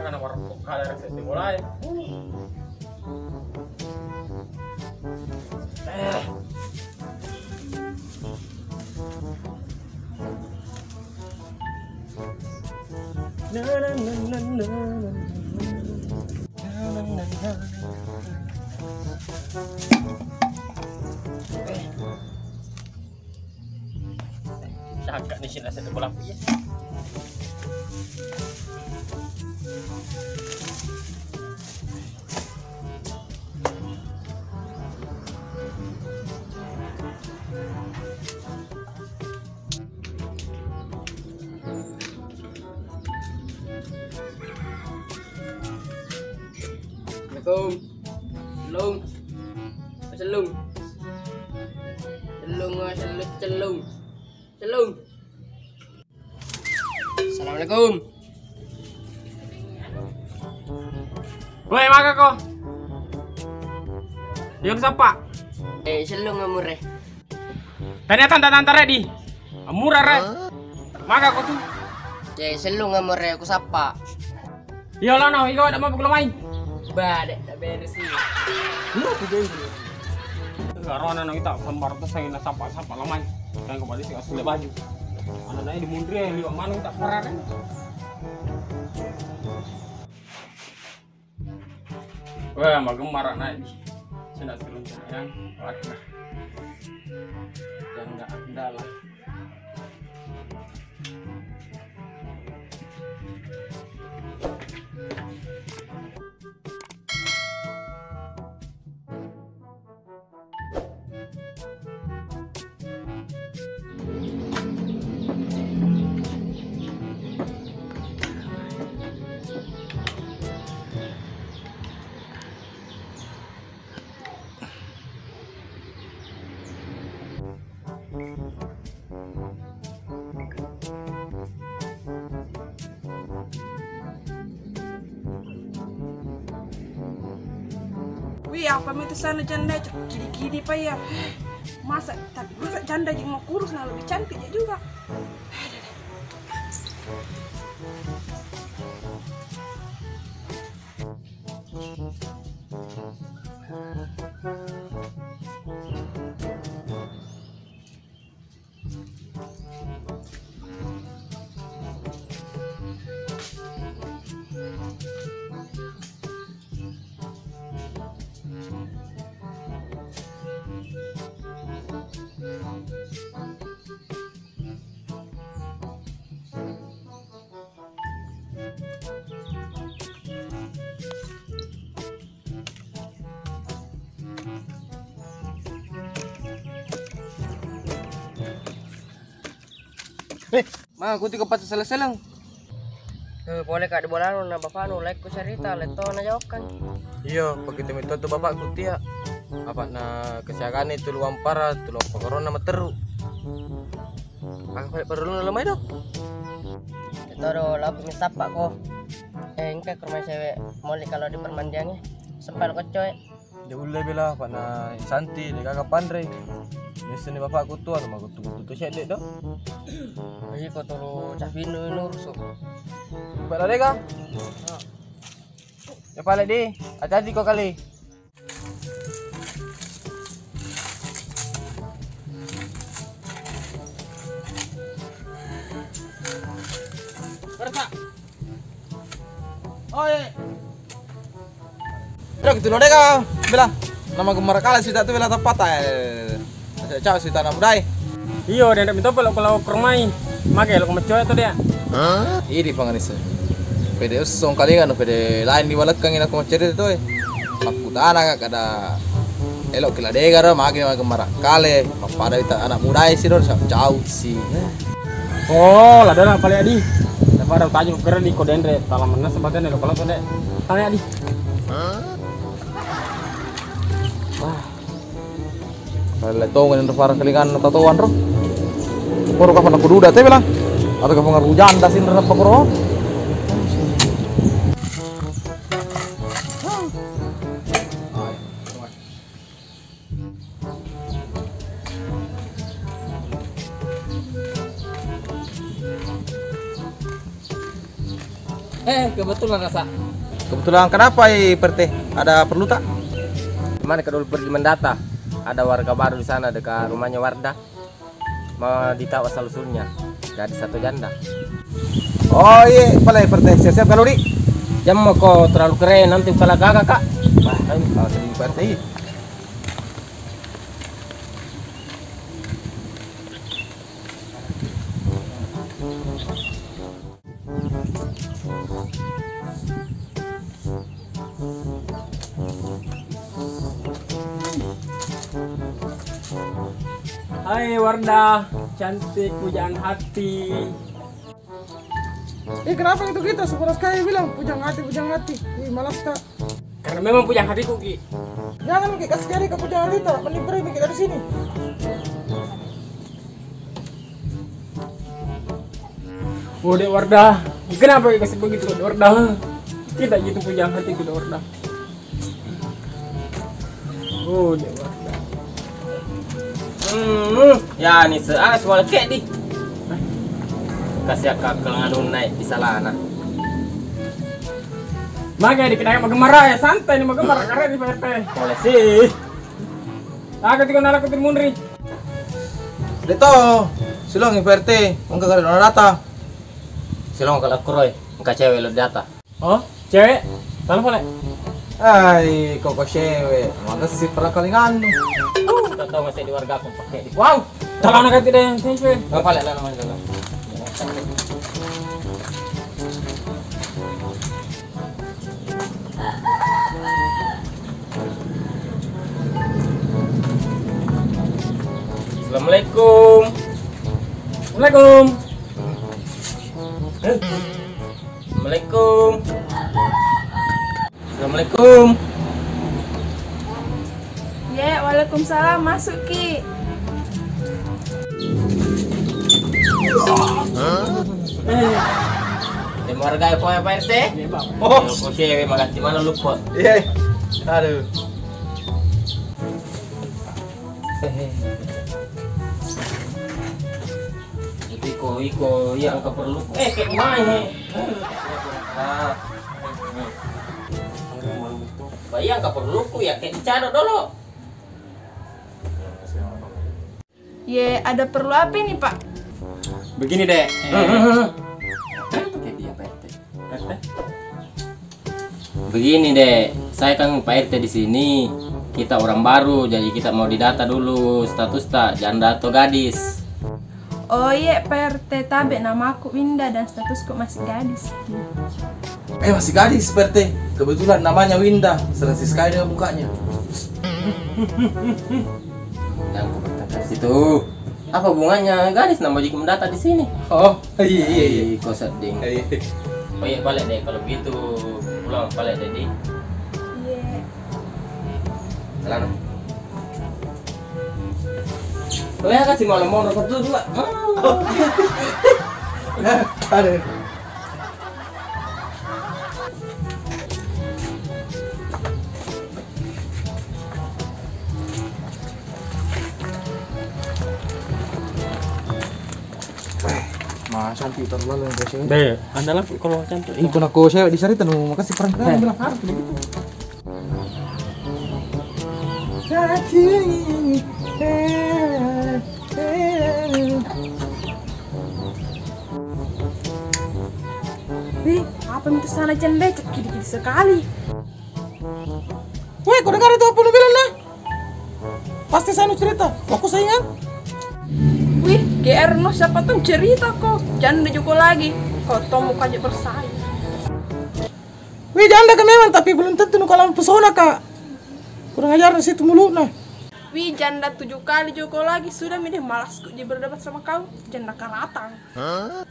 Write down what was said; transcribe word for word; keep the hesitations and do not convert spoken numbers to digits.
Anak warkop kali rasa di bola, eh. Eh. Cakap ni sini rasa di bola, ya. Assalamualaikum. Sellung. Sellung. Sellung, sellung, sellung. Sellung. Assalamualaikum. Woi, maka ko. Yang siapa? Eh, sellung amure. Tanya tanta-tanta re di. Amura re. Maka ko tu. Eh, sellung amure, ku sapa. Iyo lah, no, iko ada mau pulang mai. Ba, dek, tak beres ni. Lu aku beres. Karena anak kita gambar tu saya nak sapa-sapa lamai. Kan kembali sih asli baju. Anak-anak di mundri yang liwat mana kita perah kan. Wah, magemar anak ni. Saya nak turun sayang. Waduh. Jangan anda lah. Wih, apa mi tu sana janda, cak kidi-kidi pa ya. Masa, tapi masa janda ji mau kurus, nah lebih cantik ji juga. Eh, ma, kuti ko pata sela-seleng. Eh, pole ka di bolanu na bapaknu, like ku cerita, leto na jawabkan. Iyo, begitu mi tu bapakku tia. Apa na kesiakan itu luang para, tu luang pakorona meteru. Aku balik perlu na lemai do. Leto do, laku mi sapa ko. Eh, engka ke rumah cewek, moli kalau di permandian, eh. Sempat ko coy. Dia ulai bela, apa na Santi, dia gaga panre. Biasa ni bapakku tu, anu, aku tu, tu, tu, tu, tu, tu, tu. Jadi kau turu cah binu, inu, rusuh. Buat lari kah? Ya, balik di. Hati-hati kau kali. Bersa. Oi. Udah gitu loh deh kau. Bela. Nama gemar kali sita tu bela tepat, eh. Cak sita anak muda, eh. Iyo, dendek minta pelok kalau ke rumah, eh. Make lo ke mecoy tu dia. Idi panganisa. Pede usong kali kan, pede lain di walakang ina ke mecoy tu, eh. Aku tanah kak kada. Elok kila dega do, magi magi marak kale. Pappada ita anak muda si do, jauh si. Oh, lada na pale adi. Daripada tanya keren ni ko dendre, talam mana sebatan ni lo kalau kode. Tanya adi. Wah. Kale tong ni para kelingan tatoan ro. Poro kapan aku duda te bilang. Atau kapan ngarujan dasin rapa koro. Eh, kebetulan rasa. Kebetulan kenapa, eh, P R T? Ada perlu tak? Gimana kalau dulu pergi mendata? Ada warga baru di sana dekat rumahnya Wardah. Mau ditahu asal usulnya. Jadi satu janda. Oh, iya, boleh, P R T. Siap-siap kalau, Dik. Jangan mau kau terlalu keren, nanti kalau gagal, Kak. Wah, kan, kalau sedih P R T. Hai Wardah, cantik pujaan hati. Eh, kenapa itu kita? Sebenarnya sekali bilang pujaan hati, pujaan hati. Ih, malas tak? Karena memang pujaan hatiku ki. Jangan ki kasih jadi ke pujaan hati tak? Mending pergi ki dari sini. Oh, Dek Wardah, kenapa ki kasih begitu, Dek Wardah? Tidak gitu pujaan hatiku, Dek Wardah. Oh, Dek Wardah. Hmm, ya ni se-, ah, semua lekek di. Kasih akal kalau nganu naik di salana. Maka di kedai magemar ya, santai ni magemar, karena di P R T. Boleh sih. Aku tiga nala kutir munri. Deto, silong P R T, engka kali nona data. Silong kalau kuroi, engka cewek lo data. Oh, cewek? Talo pale. Ai, koko cewek. Makasih pala kali nganu. Tau masih di warga aku pakai di. Wow, talo anak hati deh, cewek. Enggak pale lah namanya dulu. Assalamualaikum. Waalaikum. Assalamualaikum. Assalamualaikum. Ye, waalaikumsalam, masuk ki. Eh, mau hargai apa ya, Pak R T? Iya, Bang. Oh, oke, makasih. Mana lupa? Iya. Aduh. Iko, iko, iya, angka perlu. Eh, kayak main, eh. Nah. Bayang ka perluku ya, kayak dicadok dolo. Ye, ada perlu apa ini, Pak? Begini, Dek. Eh. Kayak dia, Pak R T. Begini, Dek. Saya kan Pak R T di sini. Kita orang baru, jadi kita mau didata dulu status ta, janda atau gadis. Oh iye, Pak R T, tabe, namaku Winda dan statusku masih gadis. Eh, masih gadis, Pak R T. Kebetulan namanya Winda, serasi sekali dengan mukanya. Jangan kau bertengkar situ. Apa hubungannya gadis nama juga mendata di sini? Oh, iya, iya, iya. Ih, kau sedih. Iya. Oh iya, balik deh kalau begitu. Pulang balik deh, Di. Iya. Jalan. Oh ya, kasih malam mau rokok dulu, Pak. Aduh. Masa nanti terlalu yang kau cewek? Deh, anda lah kalau cantik. Ih, kau nak kau cewek di sana, tanu makasih perang kan, bilang harus begitu. Wih, apa itu sana janda, cekidikit sekali. Weh, kau dengar itu apa lu bilang, nah? Pasti saya nu cerita. Aku saingan. Wih, G R no, siapa tong cerita ko. Janda juga lagi. Kau tong muka aja bersaing. Wih, janda ka memang, tapi belum tentu nu kalau pesona ka. Kurang ajar di situ mulutna. Wih, janda tujuh kali juga lagi. Sudah mi deh, malas ku ji berdebat sama kau. Janda karatang. Hah?